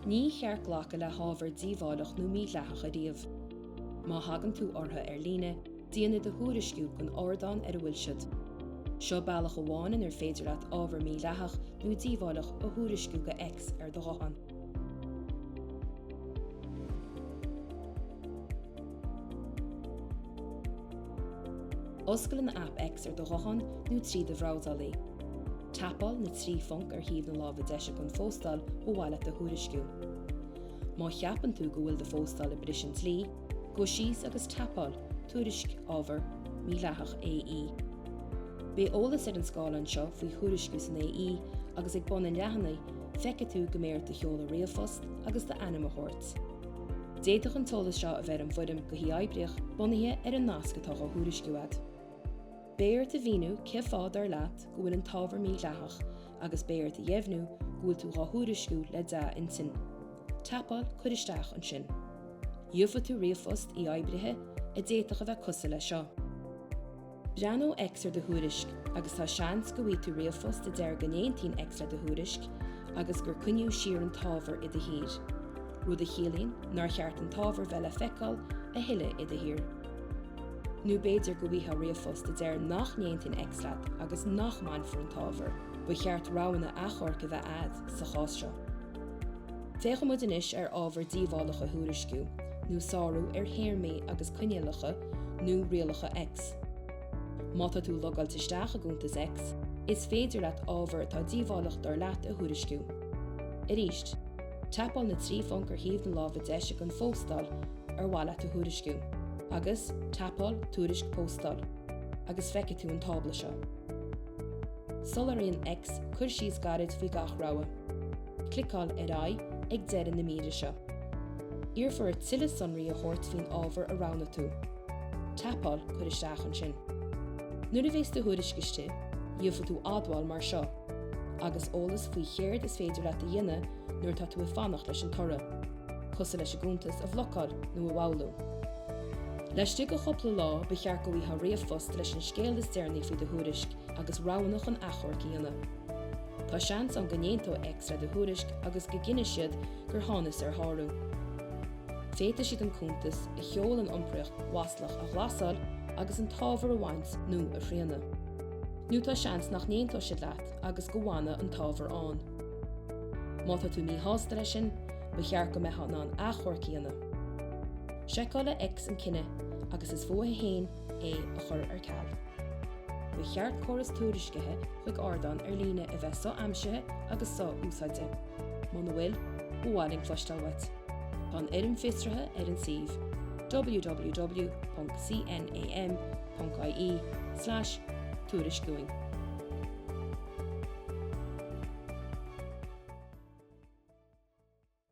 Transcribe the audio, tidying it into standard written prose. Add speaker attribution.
Speaker 1: Ní cheart glacadh le hábhar díobhálach nó mídhleathach ariamh. Má thagann tú orthu ar líne, déan iad a thuairisciú don ardán ar a bhfuil siad. Seo bealach amháin inar féidir leat ábhar mídhleathach nó díobhálach a thuairisciú go X ar do ghuthán. Oscail an aip X ar do ghuthán nó trí do bhrabhsálaí. Tapáil na 3 phonc ar thaobh na láimhe deise don phóstáil ba mhaith leat a thuairisciú. Má cheapann tú go bhfuil do phóstáil ag bris an dlí, gabh síos agus tapáil Tuairisc Ábhar Mídhleathach AE. Beidh eolas ar an scáileán seo faoi thuairisciú san AE agus ag bun an leathanaigh feicfidh tú go mbeidh ort do sheoladh ríomhphost agus d'ainm a thabhairt. D'fhéadfadh an t-eolas seo a bheith ar an bhfoirm go huathoibríoch bunaithe ar an nasc atá dhá thuairisciú agat. Beidh ort a mhíniú cén fáth dar leat go bhfuil an t-ábhar mídhleathach agus beidh ort a dheimhniú go bhfuil tú dhá thuairisciú le dea-intinn. Tapáil Cuir isteach ansin. Gheobhaidh tú ríomhphost uathoibrithe a d'fhéadfadh a bheith cosúil leis seo. Breathnóidh X ar do thuairisc agus tá seans go bhfaighidh tú ríomhphost a deir go n-aontaíonn X le do thuairisc agus gur coinníodh siar an t-ábhar i do thír, rud a chiallaíonn nár cheart an t-ábhar bheith le feiceáil a thuilleadh i do thír. Nó b'fhéidir go bhfaighfeá ríomhphost a deir nach n-aontaíonn X leat agus nach mbainfear an t-ábhar. Ba cheart roghanna achomhairc a bheith a'd sa chás seo. Féachfaidh muid anois ar ábhar díobhálach a thuairisciú, nó sárú ar théarmaí agus coinníollacha nó rialacha X. Má tá tú logáilte isteach i gcuntas X, is féidir leat ábhar atá díobhálach dar leat a thuairisciú. Arís, tapáil na 3 phonc ar thaobh na láimhe deise den phóstáil ar mhaith leat a thuairisciú, agus tapáil Tuairisc Póstáil, agus feicfidh tú an tábla seo. Soláthraíonn X cur síos gairid faoi gach rogha. Cliceáil Ar aghaidh ag deireadh na míre seo. Iarrfar ort tuilleadh sonraí a thabhairt faoin ábhar a roghnaigh tú. Tapáil Cuir isteach ansin. Nuair a bhéas do thuairisc istigh, gheobhaidh tú admháil mar seo, agus eolas faoi chéard is féidir leat a dhéanamh nuair atá tú ag fanacht leis an toradh, cosúil leis an gcuntas a bhlocáil nó a mhaolú. Laistigh de chúpla lá, ba cheart go bhfaighfeá ríomhphost leis an scéal is deireanaí faoi do thuairisc agus roghanna chun achomharc a dhéanamh. Tá seans ann go n-aontóidh X le do thuairisc agus go gcinnfidh siad gur thánas ar shárú. Féadfaidh siad an cuntas a sheol an iompraíocht mhaslach a ghlasáil agus an t-ábhar a bhaint nó a shrianadh. Nó tá seans nach n-aontóidh siad leat agus go bhfanfaidh an t-ábhar ann. Má tá tú míshásta leis sin, ba cheart go mbeifeá in ann achomharc a dhéanamh. Seiceálfaidh X an cinneadh agus is fúthu féin é a chur ar ceal. Ba cheart córas tuairiscithe chuig ardán ar líne a bheith so-aimsithe agus so-úsáidte. Muna bhfuil, ba mhaith linn cloisteáil uait. Tá an fhoirm fiosraithe ar an suíomh www.cnam.ie/tuairisc dúinn.